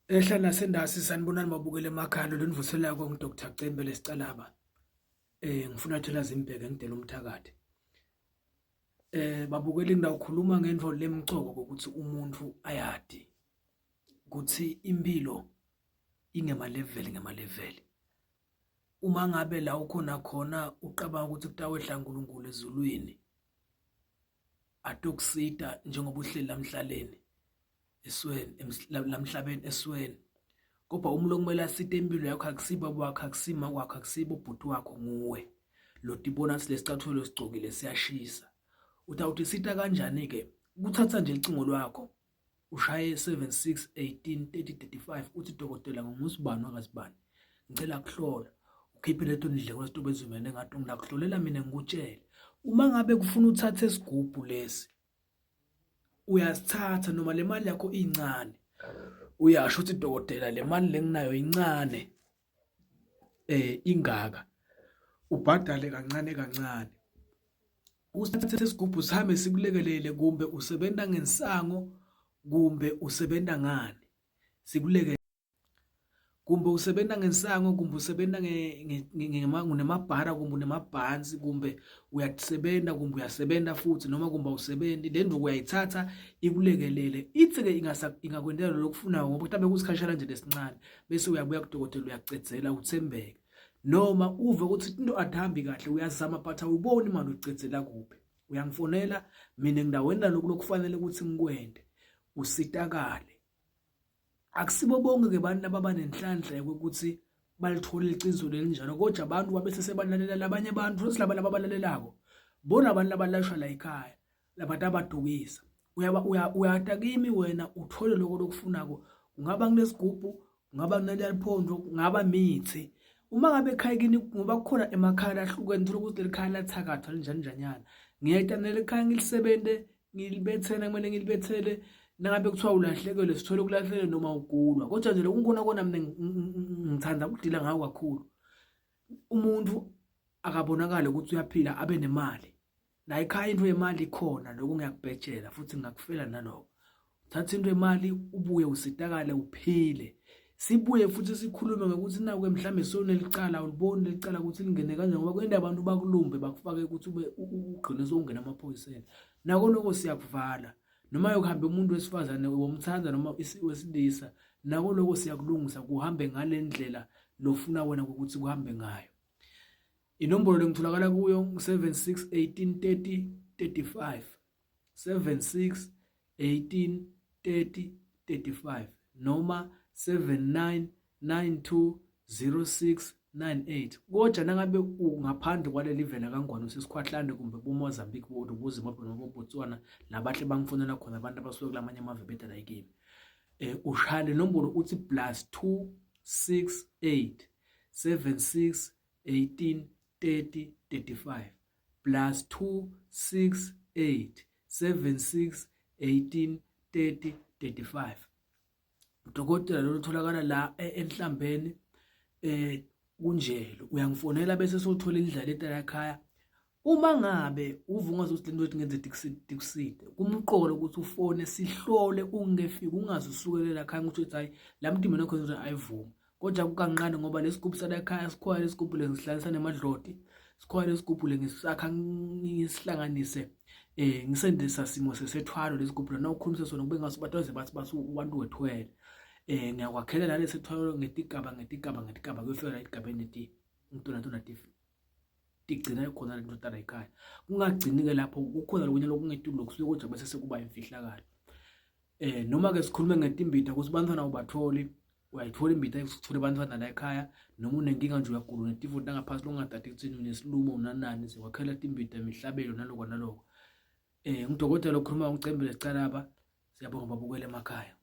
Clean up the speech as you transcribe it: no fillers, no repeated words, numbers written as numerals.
Ehla nasendasi sanibonani babukele emakhaya lo nivuselako ngu-Dr Cembe lesicalaba. Ngifuna thola zimbheke ngidela umthakathi. Babukeli ngidawukhuluma ngento lemcoko ukuthi umuntu ayadi ukuthi impilo ingema-level ngema-level. Uma ngabe la ukhona khona uqabanga ukuthi kutawehla uNkulunkulu ezulwini atokusita njengoba uhleli lamhlaleni esweni lamhlabeni esweni kodwa umuntu okumele asite impilo yakho akusibo wakho akusima kwakho akusibo ubhuti wakho nguwe lo tibona ukuthi lesicathulo lesigcokile siyashisa utawuthi sita kanjani ke kuthatha nje icingo lwakho ushaye 76 18 30 35 uthi dokotela ngungusibani wakasibani ngicela kuhlola ukhiphe leto ndleko esitobe ezimene ngathi ngilakuhlolela mina ngikutshele uma ngabe kufuna uthathe isigubhu lesi uyasithatha noma le mali yakho incane uyasho ukuthi dokotela le mali lenginayo incane ingaka ubhadale kancane kancane usithathe isigubhu sihambe sikulekelele kumbe usebenza ngensango kumbe usebenza ngani sikuleke kumbe usebenza ngensango kumbe usebenza unemabhara kumbe unemabhansi kumbe uyasebenza kumbe uyasebenza futhi noma kumbe awusebenzi le nduku uyayithatha ikulekelele ithi-ke ingakwentela lokho okufunayo ngoba mhlawumbe kusikhashana nje lesincane bese uyabuya kudokotela uyacedzela uthembeke noma uve ukuthi into atihambi kahle uyazama but awuboni imali ucedzela kuphi uyangifonela mina ngindaweni naloku lokufanele ukuthi ngikwente usitakale Akusibo bonke-ke abantu ababa nenhlanhla yokuthi balithole iqiniso lelinjalo kodwa abantu babe sesebalalela labanye abantu futhi laba lababalalelako bona abantu abalashwa la ekhaya labantu abadukisa uyaba uyata kimi wena uthole lokho lokufunako kungaba kunesigubhu kungaba kunaliphondo kungaba mithi uma ngabe ekhaya kini ngoba kukhona emakhaya ahlukene thola ukuthi leli khaya lathakathwa linjani njanyana ngiyayita neli khaya ngilisebenze ngilibethele kumele ngilibethele nangabe kuthiwa ulahlekelwe sithole ukulahlekelwe noma ugulwa kodwa nje lokhu ngikona kona mina ngithanda ukudila ngawo kakhulu umuntu akabonakale ukuthi uyaphila abe nemali la ekhaya into yemali ikhona lokho ngiyakubhejela futhi ngingakufela naloko thatha into yemali ubuye usitakale uphile sibuye futhi sikhulume ngokuthi naku mhlambe sonelicala uliboni lelicala ukuthi lingene kanjani ngoba kwenda abantu bakulumbe bakufake ukuthi ube ugcine sowungena amaphoyiseni nako lokho siyakuvala noma yokuhamba umuntu wesifazane womthanda noma wesilisa nako lokho siyakulungisa kuhambe ngale ndlela lofuna wena ukuthi kuhambe ngayo inombolo lengitholakala kuyo ngu-76 18 30 35 76 18 30 35 noma 79 92 06 98 kodwa nangabe ungaphandle kwaleli vela kangwane usesikhwahlande kumbe boMozambique boZimbabwe noma boBotswana labahle bangifonela khona abantu abasuke kulamanye amave beda la kimi ushaya le nombolo uthi plus 268 76 18 30 35 plus 2 6 8 7 6 18 30 35 udokotela lolu tholakala la e, enhlambeni kunjelo uyangifonela bese sothola indlela etala ekhaya uma ngabe uva ungazi ukuthi lento ngenze tikuside kumqolo ukuthi ufone sihlole ungefiki ungaze usukelela ekhaya ukuthi hayi la muntu mina khona ayivuma kodwa kukanqane ngoba lesigubhu sala ekhaya sikhona lesigubhu lengisihlanganisa nemadloti sikhona lesigubhu lengisakha ngisihlanganise ngisendisa simo sesethwalo lesigubhu lona ukhulumisa sona kube ngathi batoze bathi bathi ubantu wethwele ngiyakwakhela nalesethwalo ngetigaba ngetigaba ngetigaba kuyofika la etigabeni leti ngitona tona tigcina khona lento tala ekhaya kungagcini-ke lapho kukhona lokunye lokungetulu lokusuke kodwa bese sekuba imfihlakalo noma ke sikhulume ngetimbida ukuthi bantwana ubatholi uyayithola imbida ekuthole abantwana la ekhaya noma unenkinga nje uyagula unetifo langaphansi longadadi ekuthini unesilumo unanani sikwakhela timbida imihlabelo naloko naloko ngudokotela okhuluma ucembele sicalaba siyabonga babukele emakhaya.